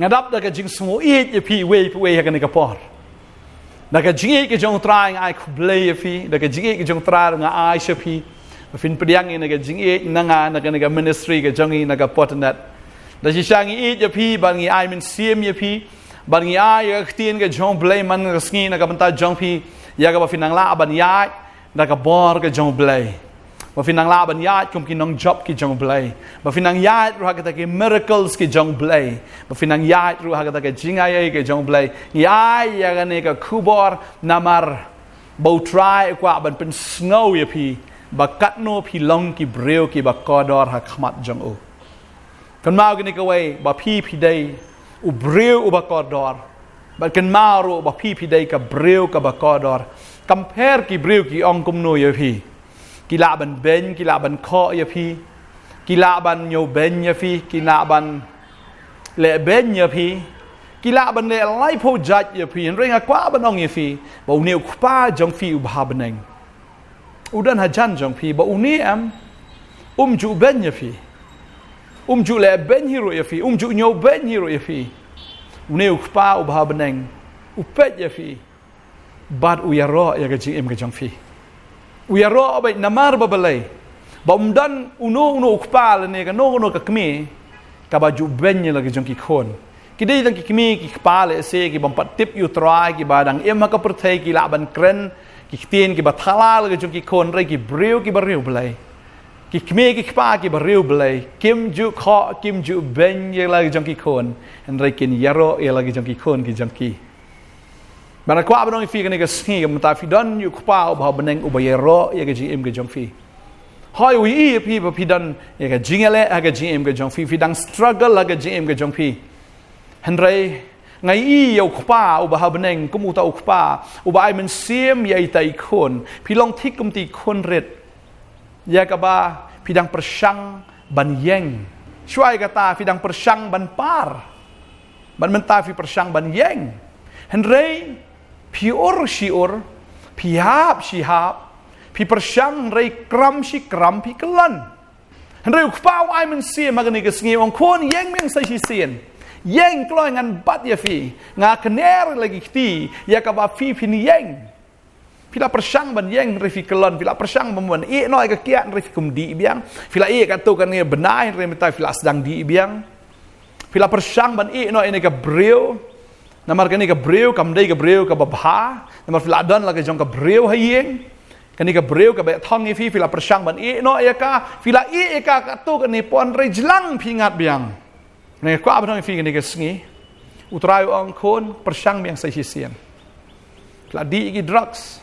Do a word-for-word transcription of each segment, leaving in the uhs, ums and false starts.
Nga dap da ka jingsngewbha ïa phi wei pa wei ha kane ka por. Da ka jingïeit ka jong U Trai nga ai khublei ïa phi, da ka jingïeit ka jong U Trai nga ai sha phi. Ba phin pdiang ïa ka jingïeit na nga, na kane ka ministry ka jong i, na ka Potternet. Da shisha ngi ïeit ïa phi, ba ngi ai mynsiem ïa phi, ba ngi ai ïa ka ktien ka jong U Blei man ka sngi na ka bynta jong phi, ïa kaba phin nang lah ban ïaid da ka bor ka jong U Blei. Ba phin nang lah ban ïaid kum ki nongjop ki jong U Blei. Ba phin nang ïaid ruh ha kita ki miracles ki jong U Blei. Ba phin nang ïaid ruh ha kita ki jingai ei ki jong U Blei. Ngi ai ïa kane ka khubor namar ba U Trai u kwah ban pynsngew ïa phi ba katno phi long ki briew kiba kordor ha khmat jong u. Kynmaw kane kawei, ba phi phi dei u briew uba kordor. Bad kynmaw ruh ba phi phi dei ka briew kaba kordor. Compare ki briew ki ong kumno ïa phi. Ki lah ban beiñ, ki lah ban khoh ïa phi. Ki lah ban ñiewbeiñ ïa phi, ki lah ban lehbeiñ ïa phi. Ki lah ban leh laiphew jait ïa phi. Hynrei nga kwah ban ong ïa phi ba une u Kpa jong phi uba ha bneng u don hajan jong phi, ba une em, um ju beiñ ïa phi. Um ju lehbeiñ hi ruh ïa phi, um ju ñiewbeiñ hi ruh ïa phi. Une u Kpa uba ha bneng u peit ïa phi. Bad u ïaroh ïa ka jingim ka jong phi. U ïaroh beit namar ba balei? Ba um don uno uno u kpa lane kano kano ka kmie kaba ju beiñ ïa la ka jong ki khun. Ki dei tang ki kmie ki kpa lehse ki bym pat tip ïa U Trai, kiba dang im ha ka pyrthei, ki lah ban kren ki ktien kiba thala la ka jong ki khun, hynrei ki briew kiba riewblei. Ki kmie ki kpa kiba riewblei kim ju khoh, kim ju beiñ ïa la ka jong ki khun, hynrei kin ïaroh ïa la ka jong ki khun ki jong ki. Bad nga kwah ban ong ïa phi kane ka sngi, mynta phi don ïa u Kpa uba ha bneng uba ïaroh ïa ka jingim ka jong phi. Hooid, u ïohi ïa phi ba phi don ïa ka jingïaleh ha ka jingim ka jong phi, phi dang struggle ha ka jingim ka jong phi. Hynrei nga ïohi ïa u Kpa uba ha bneng kum uta u kpa uba ai mynsiem ïa ita i khun. Phi long thik kum ita i khun rit ïa kaba phi dang pyrshang ban ïeng. Shuwa ïa kata phi dang pyrshang ban par. Bad mynta phi pyrshang ban ïeng. Hynrei phi ur shi ur, phi hap shi hap, phi pyrshang, hynrei kram shi kram phi kyllon. Hynrei u Kpa u ai mynsiem ha kane ka sngi, u ong, khun, ïeng biang sa shisien. Ïeng kloi, ngan bat ïa phi. Nga kner la ki kti ïa kaba phi phin ïeng. Phi la pyrshang ban ïeng, hynrei phi kyllon. Phi la pyrshang ban, ban ïeh noh ïa ka kiad, hynrei phi kum dih biang. Phi la ïeh katto katne bnai, hynrei mynta phi la sdang dih biang. Phi la pyrshang ban ïeh noh ïa kane ka briew. Namar kane ka briew kam dei ka briew kaba bha. Namar phi la don la ka jong ka briew ha ïing. Kane ka briew kaba ïa thong ïa phi, phi la pyrshang ban ïeh noh ïa ka. Phi la ïeh ïa ka katto katne por, hynrei jlang phi ngat biang. Nga kwah ban ong ïa phi kane ka sngi, u Trai u ong, khun, pyrshang biang sa shisien. Phi la dih ïa ki drugs.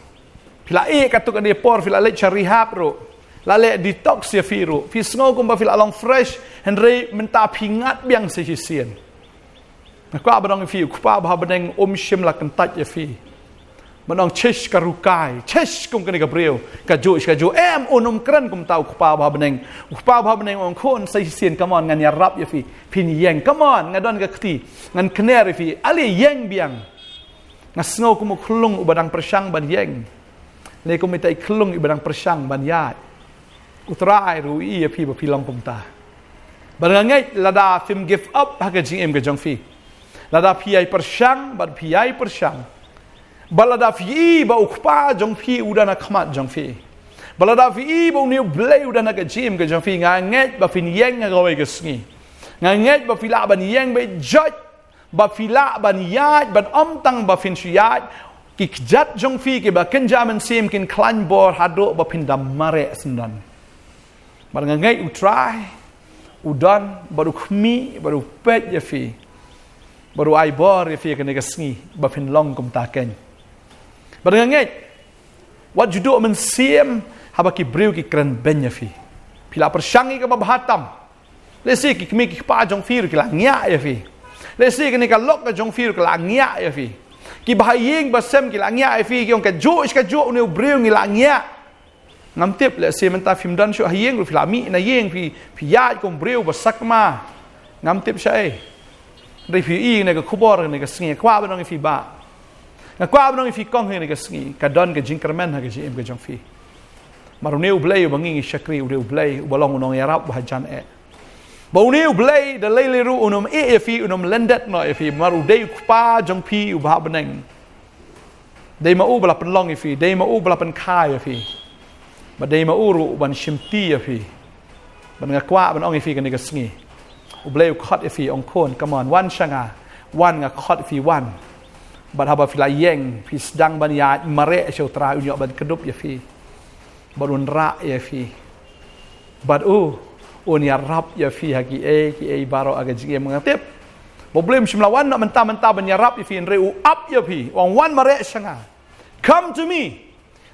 Phi la ïeh katto katne por, phi la leit sha rehab ruh. La leh detox ïa phi ruh. Phi sngew kumba phi la long fresh, hynrei mynta phi ngat biang sa shisien. Nga kwah ban ong ïa phi, u Kpa uba ha bneng um shym la kyntait ïa phi. Ban ong, shish, ka rukai, shish, kum kane ka briew, kajuh shi kajuh. Em, un ym kren kumta u Kpa uba ha bneng. U Kpa uba ha bneng u ong, khun, sa shisien, come on, ngan ïarap ïa phi. Phin ïeng, come on, nga don ka kti. Ngan kner ïa phi. Ale ïeng biang. Nga sngew kum u khyllung uba dang pyrshang ban ïeng. Ne kum ita i khyllung iba dang pyrshang ban ïaid. U Trai ruh u ïohi ïa phi ba phi long kumta. Bad nga ngeit lada phim give up ha ka jingim ka jong phi, lada phi ïai pyrshang bad phi ïai pyrshang, bad lada phi ïohi ba u Kpa jong phi u don ha khmat jong phi, bad lada phi ïohi ba une u Blei u don ha ka jingim ka jong phi, nga ngeit ba phin ïeng ha kawei ka sngi. Nga ngeit ba phi lah ban ïeng beit joit, ba phi lah ban ïaid, bad ym tang ba phin shu ïaid, ki kjat jong phi kiba kynja mynsiem kin khlaiñ bor haduh ba phin da mareh syndon. Bad nga ngeit u Trai u don bad u khmih bad u peit ïa phi, bad u ai bor ïa phi ha kane ka sngi ba phin long kumta keiñ. Bad nga ngeit wat ju duh mynsiem haba ki briew ki kren beiñ ïa phi. Phi la pyrshang ïa kaba bha tam. Lehse ki kmie ki kpa jong phi ruh ki la ngiah ïa phi. Lehse kane ka lok ka jong phi ruh ki la ngiah ïa phi. Kiba ha ïing ba sem ki la ngiah ïa phi, ki ong kajuh shi kajuh une u briew ngi la ngiah. Ngam tip, lehse mynta phim don shuh ha ïing ruh, phi la mih na ïing, phi, phi ïaid kum briew ba sakma. Ngam tip shaei. Hynrei phi ïohi ïa kane ka khubor ha kane ka sngi, nga kwah ban ong ïa phi bah. Nga kwah ban ong ïa phi kong ha kane ka sngi, ka don ka jingkyrmen ha ka jingim ka jong phi. Namar une u Blei uba ngi ngi shakri u dei u Blei uba long u nongïarap uba hajan eh. Ba une U Blei da lei lei ruh un ym ïeh ïa phi, un ym lyndet noh ïa phi, namar u dei u Kpa jong phi uba ha bneng. Dei ma u ba la pynlong ïa phi, dei ma u ba la pynkha ïa phi. Ba dei ma u ruh ban shimti ïa phi. Ban nga kwah ban ong ïa phi kane ka sngi. U Blei u khot ïa phi, ong khun, come on, wan sha nga. Wan, nga khot ïa phi, wan. Bad haba phi la ïeng, phi sdang ban ïaid mareh sha U Trai, un ïoh ban kdup ïa phi. Bad un rah ïa phi. Bad u, un ïarap ïa phi ha kiei kiei baroh ha ka jingim, nga tip. Ba U Blei um shym la wan noh mynta mynta ban ïarap ïa phi, hynrei u ap ïa phi, u ong, wan mareh sha nga. Come to me.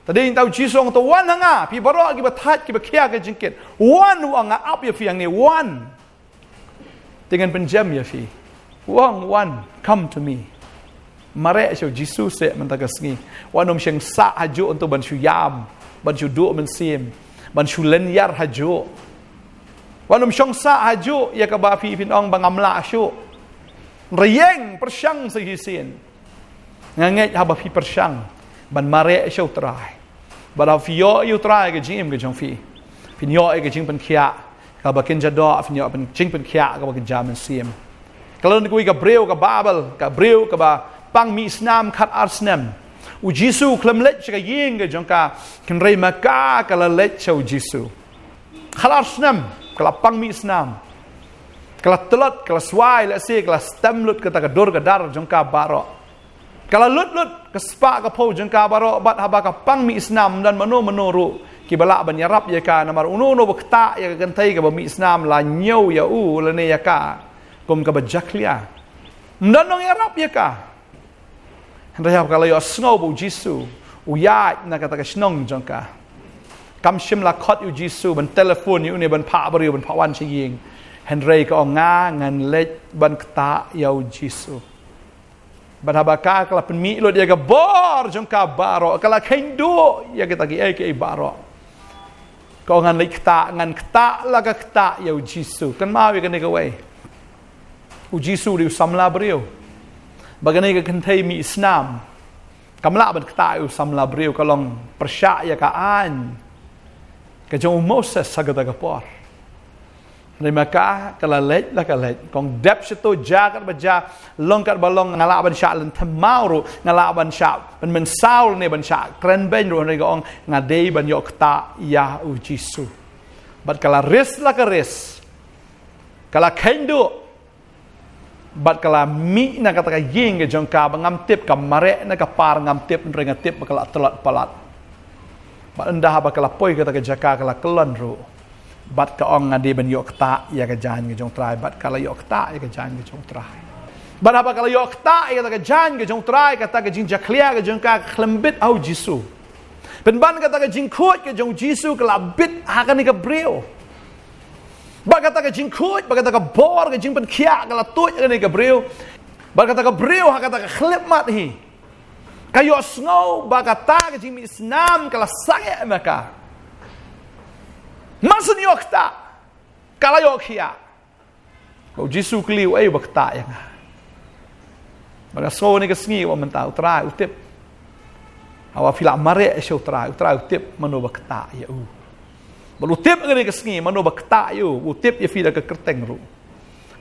Te dei tang U Jisu u ong, to wan ha nga, phi baroh kiba thait, kiba khia ka jingkit. Wan, u ong, nga ap ïa phi hangne, wan. Te ngan pynjem ïa phi. U ong, wan, come to me. Mareh sha U Jisu seh mynta ka sngi. Wat nym shong sah hajuh hangto ban shu ïam, ban shu duh mynsiem, ban shu lynñiar hajuh. Wat nym shong sah hajuh ïa kaba phi, phin ong ba ngam lah shuh. Hynrei ïeng, pyrshang sa shisien. Nga ngeit haba phi pyrshang ban mareh sha U Trai, bad haba phi ïoh ïa U Trai ha ka jingim ka jong phi, phin ïoh ïa ka jingpynkhiah kaba kynja doh, phin ïoh pyn-, jingpynkhiah kaba kynja mynsiem. Ka long kawei ka briew, ka Baibl, ka briew kaba pang mih snam khat ar snem. U Jisu u khlem leit sha ka ïing ka jong ka, hynrei ma ka ka la leit sha U Jisu. Khat ar snem ka la pang mih snam. Ka la tlot, ka la swai, lehse ka la stem lut kata ka dur ka dar jong ka baroh. Ka la lut lut ka spah ka phew jong ka baroh, bad haba ka pang mih snam, ym don mano mano ruh kiba lah ban ïarap ïa ka, namar uno uno ba ktah ïa ka kynthei kaba mih snam la ñiew ïa u lane ïa ka kum kaba jakhlia. Ym don nongïarap ïa ka. Hynrei haba ka la ïohsngew ba U Jisu u ïaid na kata ka shnong jong ka, kam shym la khot ïa U Jisu ban telephone ïa une, ban phah briew ban phah wan sha ïing. Hynrei ka ong, nga ngan leit ban ktah ïa U Jisu. Bad haba ka, ka la pynmih lut ïa ka bor jong ka baroh, ka la kheiñ duh ïa kita kiei kiei baroh. Ka ong, ngan leit ktah, ngan ktah la ka ktah ïa U Jisu. Kynmaw ïa kane kawei. U Jisu u dei u samla briew. Ba kane ka kynthei mih snam kam lah ban ktah ïa u samla briew, ka long pyrshah ïa ka aiñ ka jong u Moses ha kata ka por. Hynrei ma ka, ka la leit la ka leit. Ka ong, dep shato, jia katba jia, long katba long, nga lah ban shah lynthem maw ruh, nga lah ban shah pynmynsaw ne ban shah kren beiñ ruh, hynrei ka ong, nga dei ban ïoh ktah ïa U Jisu. Bad ka la risk la ka risk. Ka la kheiñ duh. Bad ka la mih na kata ka ïing ka jong ka, ba ngam tip, ka mareh ne ka par ngam tip, hynrei nga tip ba ka la tlot palat. Bad ynda haba ka la poi kata ka jaka, ka la kyllon ruh. Bad ka ong, nga dei ban ïoh ktah ïa ka jaiñ ka jong U Trai, bad ka la ïoh ktah ïa ka jaiñ ka jong U Trai. Bad haba ka la ïoh ktah ïa kata ka jaiñ ka jong U Trai, kata ka jingjakhlia ka jong ka ka khlem bit ha U Jisu. Pynban kata ka jingkhuid ka jong U Jisu ka la bit ha kane ka briew. Bad kata ka jingkhuid, bad kata ka bor, ka jingpynkhiah ka la tuid ha kane ka briew. Bad kata ka briew ha kata ka khyllipmat hi, ka ïohsngew ba kata ka jingmih snam ka la sangeh ma ka. Mar shu ïoh ktah, ka la ïoh khiah. Ba U Jisu u kylli, uei uba ktah ïa nga? Bad nga sngew kane ka sngi ba mynta U Trai u tip. Haba phi la mareh sha U Trai, U Trai u tip mano ba ktah ïa u. Bad u tip kane ka sngi mano ba ktah ïa u, u tip ïa phi da ka kyrteng ruh.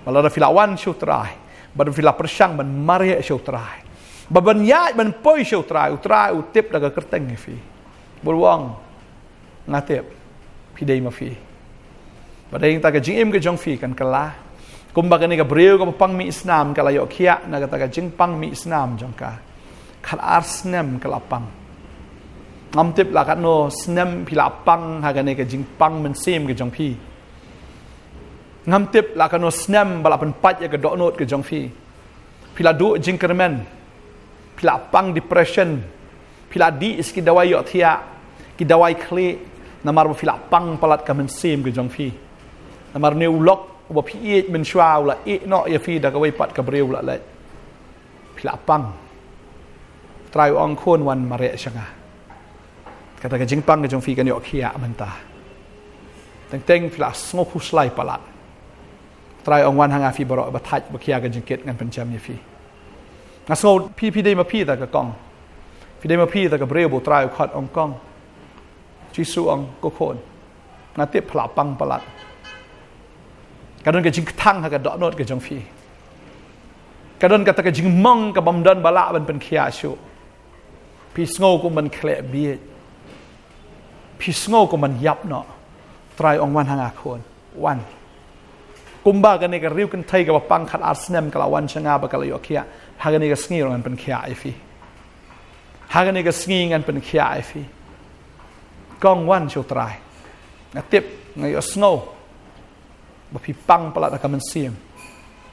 Bad lada phi la wan sha U Trai, bad phi la pyrshang ban mareh sha U Trai, bad ban ïaid ban poi sha U Trai, U Trai u tip da ka kyrteng ïa phi. Bad u ong, nga tip, phi dei ma phi. Bad dei kata ka jingim ka jong phi kan kylla kumba kane ka briew kaba pang mih snam ka la ïoh khiah na kata ka jingpang mih snam jong ka. Khat ar snem ka la pang. Ngam tip la katno snem phi la pang ha kane ka jingpang mynsiem ka jong phi. Ngam tip la katno snem ba la pynpait ïa ka dohnud ka jong phi. Phi la duh jingkyrmen. Phi la pang depression. Phi la dih sa ki dawai ïohthiah, ki dawai khlieh, namar ba phi la pang palat ka mynsiem ka jong phi. Namar une u lok uba phi ïeit mynshuwa u la ïeh noh ïa phi da kawei pat ka briew u la leit. Phi la pang. U Trai u ong, khun, wan mareh sha nga. Kata ka jingpang ka jong phi kan ïoh khiah mynta. Teng teng phi la sngewkhuslai palat. U Trai u ong, wan ha nga phi baroh ba thait ba khia ka jingkit, ngan pynjem ïa phi. Nga sngew phi, phi dei ma phi ta ka kong. Phi dei ma phi ta ka briew ba U Trai u khot, ong kong. Jisu u ong, ko khun, nga tip phi la pang palat. Ka don ka jingkthang ha ka dohnud ka jong phi. Ka don kata ka jingmong kaba ym don ba lah ban pynkhiah shuh. Phi sngew kum ban khleh bieit. Phi sngew kum ban ïap noh. Trai ong wan ha nga khun. Wan. Kumba kane ka riew kynthei kaba pang khatar snem ka la wan sha nga ba ka la ïoh khiah. Ha kane ka sngi ruh ngan pynkhiah ïa phi. Ha kane ka sngi ngan pynkhiah ïa phi. Kong wan sha u Trai. Nga tip, nga ïohsngew ba phi pang palat ha ka mynsiem.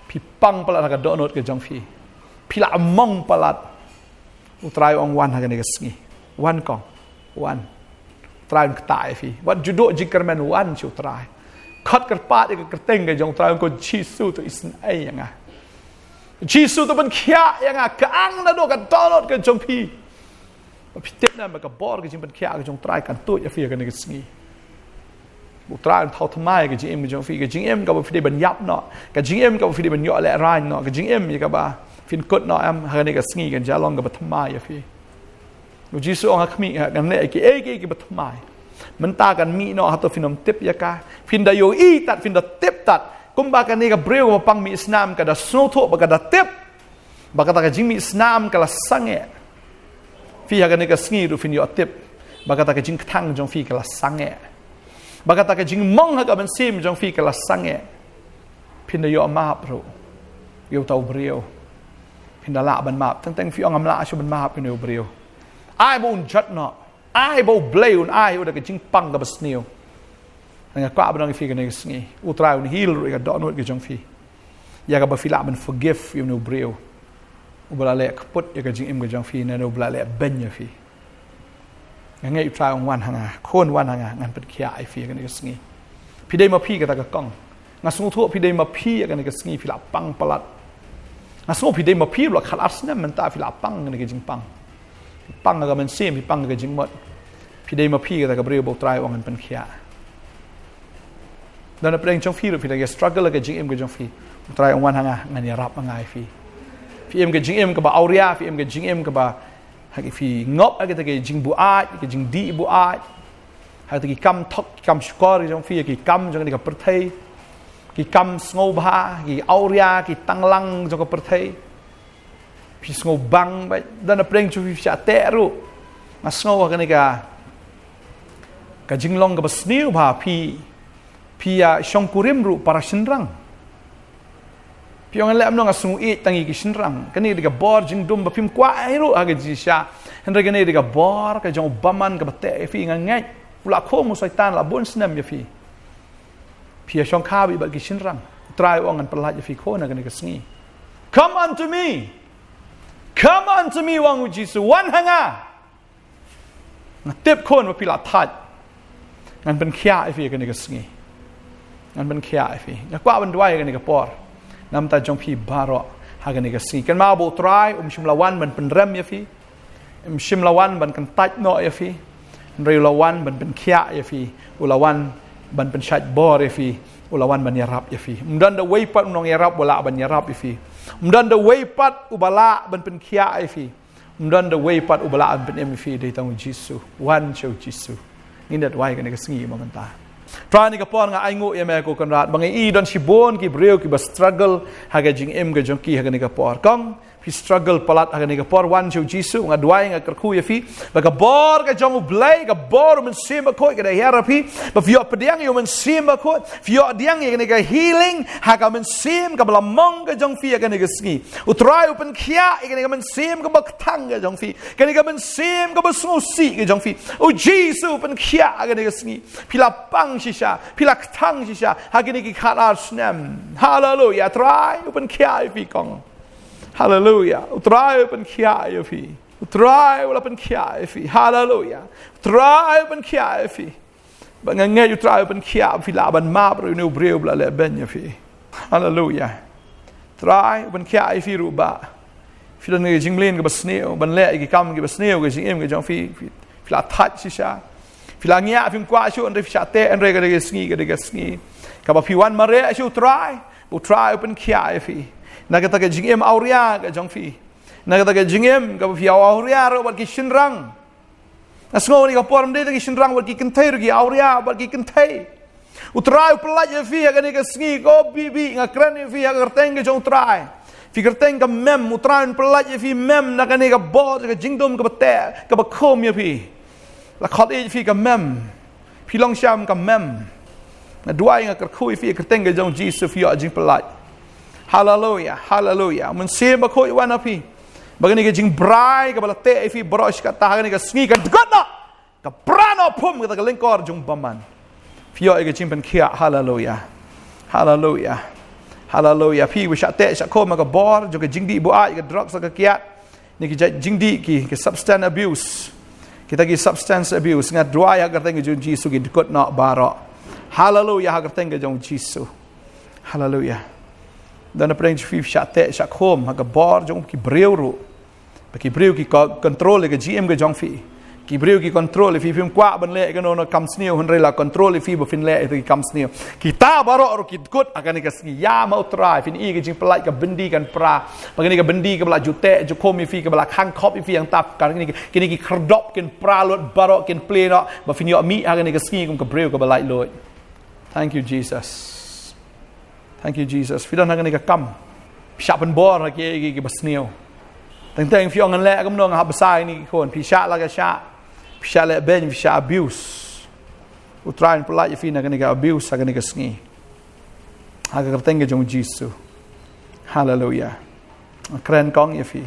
Phi pang palat ha ka dohnud ka jong phi. Phi la mong palat. U Trai ong wan ha kane ka sngi. Wan kong. Wan. Trai un ktah ïa phi. Wat ju duh jingkyrmen, wan sha u Trai. Khot kyrpad ïa ka kyrteng ka jong u Trai, ong ko Jisu, to isynei ïa nga. Jisu, to pynkhiah ïa nga. Kang naduh ka dohnud ka jong phi. Ba phi tip ne em ba ka bor ka jingpynkhiah ka jong u Trai kan tuid ïa phi ha kane ka sngi. U Trai un thaw thymmai ka jingim ka jong phi, ka jingim kaba phi dei ban ïap noh, ka jingim kaba phi dei ban ïoh lehraiñ noh, ka jingim ïa kaba phin kut noh em, ha kane ka sngi kan jia long kaba thymmai ïa phi. U Jisu ong ha khmih, ha, ngan leh ïa kiei kiei kiba thymmai. Mynta kan mih noh, hato phin ym tip ïa ka? Phin da ïohi tad, phin da tip tad. Kumba kane ka briew kaba pang mih snam ka da sngewthuh bad ka da tip ba kata ka jingmih snam ka la sangeh. Phi ha kane ka sngi ruh phin ïoh tip ba kata ka jingkthang jong phi ka la sangeh. Ba kata ka jingmong ha ka mynsiem jong phi ka la sangeh. Phin da ïoh map ruh ïa uta u briew. Phin da lah ban map. Teng teng phi ong ngam lah shuh ban map ïa une u briew. Ai ba un jot noh. Ai ba U Blei un ai ïa u da ka jingpang kaba sniew. Nga kwah ban ong ïa phi kane ka sngi, U Trai un heal ruh ïa ka dohnud ka jong phi. Ïa kaba phi lah ban forgive ïa une u briew uba la leh kput ïa ka jingim ka jong phi, ne uba la leh beiñ ïa phi. Nga ngeit U Trai un wan ha nga, khun wan ha nga, ngan pynkhiah ïa phi kane ka sngi. Phi dei ma phi kata ka kong. Nga sngewthuh phi dei ma phi ïa kane ka sngi, phi la pang palat. Nga sngew phi dei ma phi, la khatar snem mynta phi la pang kane ka jingpang. Phi pang ka mynsiem, phi pang ka jingmut. Phi dei ma phi kata ka briew ba U Trai un wan pynkhiah. Don napdeng jong phi ruh phi dang ïa struggle ka jingim ka jong phi. U Trai un wan ha nga, ngan ïarap ma nga ïa phi. Phi im ka jingim kaba awria, phi im ka jingim kaba ha ki phi ngop ha kita ki jingbuaid, ki jingdih buaid. Ha kita ki kam thok, ki kam shukor ki jong phi, ki kam jong ka pyrthei. Ki kam sngewbha, ki awria, ki tanglang jong ka pyrthei. Phi sngewbang ba don napdeng jong phi phi shah teh ruh. Nga sngew ha kane ka, ka jinglong kaba sniew ba phi, phi ïa shongkurim ruh para shynrang. Phi ong leh em, nga sngew ïeit tang ïa ki shynrang. Kane dei ka bor jingdum ba phim kwah hi ruh ha ka jingshisha. Hynrei kane dei ka bor ka jong u bymman kaba teh ïa phi, nga ngeit. U la khum u Soitan la bun snem ïa phi. Phi ïa shongkha bad ki shynrang. U Trai u ong ngan pyllait ïa phi khun ha kane ka sngi. Come unto me. Come unto me, ong U Jisu, wan ha nga. Nga tip khun ba phi la thait. Ngan pynkhiah ïa phi ha kane ka sngi. Ngan pynkhiah ïa phi. Nga kwah ban duwai ha kane ka por namar jong phi baroh ha kane ka sngi. Kynmaw ba U Trai um shym la wan ban pynrem ïa phi. Um shym la wan ban kyntait noh ïa phi. Hynrei u la wan ban pynkhiah ïa phi. U la wan ban pynshait bor ïa phi. U la wan ban ïarap ïa phi. Um don da uwei pat u nongïarap uba lah ban ïarap ïa phi. Um don da uwei pat uba lah ban pynkhiah ïa phi. Um don da uwei pat uba lah ban pynim ïa phi, dei tang U Jisu. Wan sha U Jisu. Ngin da duwai kane ka sngi mynta. Trai, ha kane ka por nga ainguh ïa me ko Kynrad ba nga i don shibun ki briew kiba struggle ha ka jingim ka jong ki ha kane ka por. Kong, phi struggle palat ha kane ka por, wan sha U Jisu. Nga duwai, nga kyrkhu ïa phi ba ka bor ka jong U Blei, ka bor U Mynsiem Bakhuid ka da hiar ïa phi. Ba phi ïoh pdiang ïa U Mynsiem Bakhuid, phi ïoh pdiang ïa kane ka healing ha ka mynsiem kaba la mong ka jong phi ha kane ka sngi. U Trai u pynkhiah ïa kane ka mynsiem kaba kthang ka jong phi, kane ka mynsiem kaba sngewsih ka jong phi. U Jisu u pynkhiah ha kane ka sngi. Phi la pang shisha, phi la kthang shisha ha kine ki khatar snem. Haleluia. Trai u pynkhiah ïa phi kong. Haleluia. U Trai u pynkhiah ïa phi. U Trai u la pynkhiah ïa phi. Haleluia. U Trai u pynkhiah ïa phi. Ba nga ngeit U Trai u pynkhiah, phi lah ban map ruh ïa une u briew ba la leh beiñ ïa phi. Haleluia. Trai u pynkhiah ïa phi ruh ba phi don ka jingmlien kaba sniew ban leh ïa ki kam kiba sniew, ka jingim ka jong phi, phi, phi la thait shisha. Phi la ngiah, phim kwah shuh, hynrei phi shah teh, hynrei ka dei ka sngi, ka dei ka sngi kaba phi wan mareh sha U Trai, U Trai u pynkhiah ïa phi na kata ka jingim awria ka jong phi, na kata ka jingim kaba phi awria ruh bad ki shynrang. Nga sngew ha kane ka por ym dei tang ki shynrang bad ki kynthei ruh, ki awria bad ki kynthei. U Trai u pyllait ïa phi ha kane ka sngi, ko baby, nga kren ïa phi ha ka kyrteng ka jong u Trai. Phi kyrteng ka mem, u Trai un pyllait ïa phi mem na kane ka bor, ka jingdum kaba teh, kaba khum ïa phi. La khot ïa phi ka mem. Phi long sham ka mem. Nga duwai, nga kyrkhu ïa phi ha ka kyrteng ka jong u Jisu, phi ïoh jingpyllait. Haleluya, haleluya. Mynsiem Bakhuid wan ha phi. Ba kane ka jingbrai kaba la teh ïa phi baroh shi katta ha kane ka sngi kan dkut noh. Ka pra noh phum kata ka lyngkor jong u bymman. Phi ïoh ïa ka jingpynkhiah. Haleluya. Haleluya. Haleluya. Phi ba shah teh shah khum ha ka bor jong ka jingdih buaid, ka drugs, ka kiad. Kine ki jait jingdih ki, ki substance abuse. Kita ki substance abuse, nga duwai ha ka kyrteng ka jong u Jisu, ki dkut noh baroh. Haleluya, ha ka kyrteng ka jong u Jisu. Haleluya. Don na pdeng jong phi shah teh shah khum ha ka bor jong ki briew ruh. Ba ki briew ki ko-, control ïa ka jingim ka jong phi. Ki briew ki control ïa phi, phim kwah ban leh kano kano kam sniew, hynrei la control ïa phi ba phin leh ïa ki kam sniew. Kita baroh ruh ki dkut ha kane ka sngi. Ïa ma u Trai, phin ïoh ka jingpyllait, ka byndi kan pra. Ba kane ka byndi kaba la ju teh ju khum ïa phi, kaba la khang khop ïa phi hangta, kane ki, kine ki khyrdop kin pra lut baroh, kin plie noh. Ba phin ïoh mih ha kane ka sngi kum ka briew kaba laitluid. Thank you, Jesus. Thank you, Jesus. Phi don ha kane ka kam. Phi shah pynbor ha ki, ki, kiba sniew. Teng teng phi ong ngan leh kumno, nga hap bsa ïa kine ki khun. Phi shah la ka shah. Phi shah leh beiñ, phi shah abuse. U Trai un pyllait ïa phi na kane ka abuse ha kane ka sngi. Ha ka kyrteng ka jong u Jisu. Haleluya. Nga kren kong ïa phi.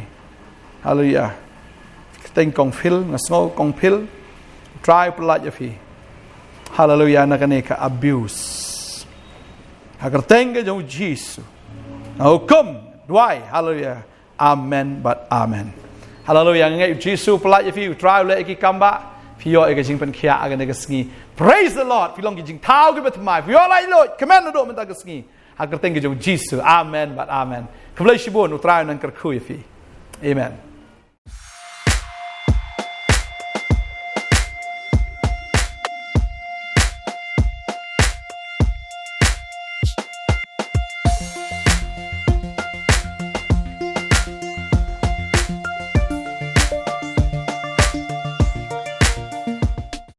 Haleluya. Kyrteng kong Phil, nga sngew kong Phil. U Trai u pyllait ïa phi. Haleluya, na kane ka abuse. Ha ka kyrteng ka jong u Jisu. Nga hukum, duwai, haleluya. Amen bad amen. Haleluya, nga ngeit u Jisu u pyllait ïa phi, u Trai u leh ïa ki kam ba phi ïoh ïa ka jingpynkhiah ha kane ka sngi. Praise the Lord. Phi long ki jingthaw kiba thymmai. Phi ïoh laitluid. Kmen naduh mynta ka sngi. Ha ka kyrteng ka jong u Jisu. Amen bad amen. Khublei shibun, u Trai un nang kyrkhu ïa phi. Amen.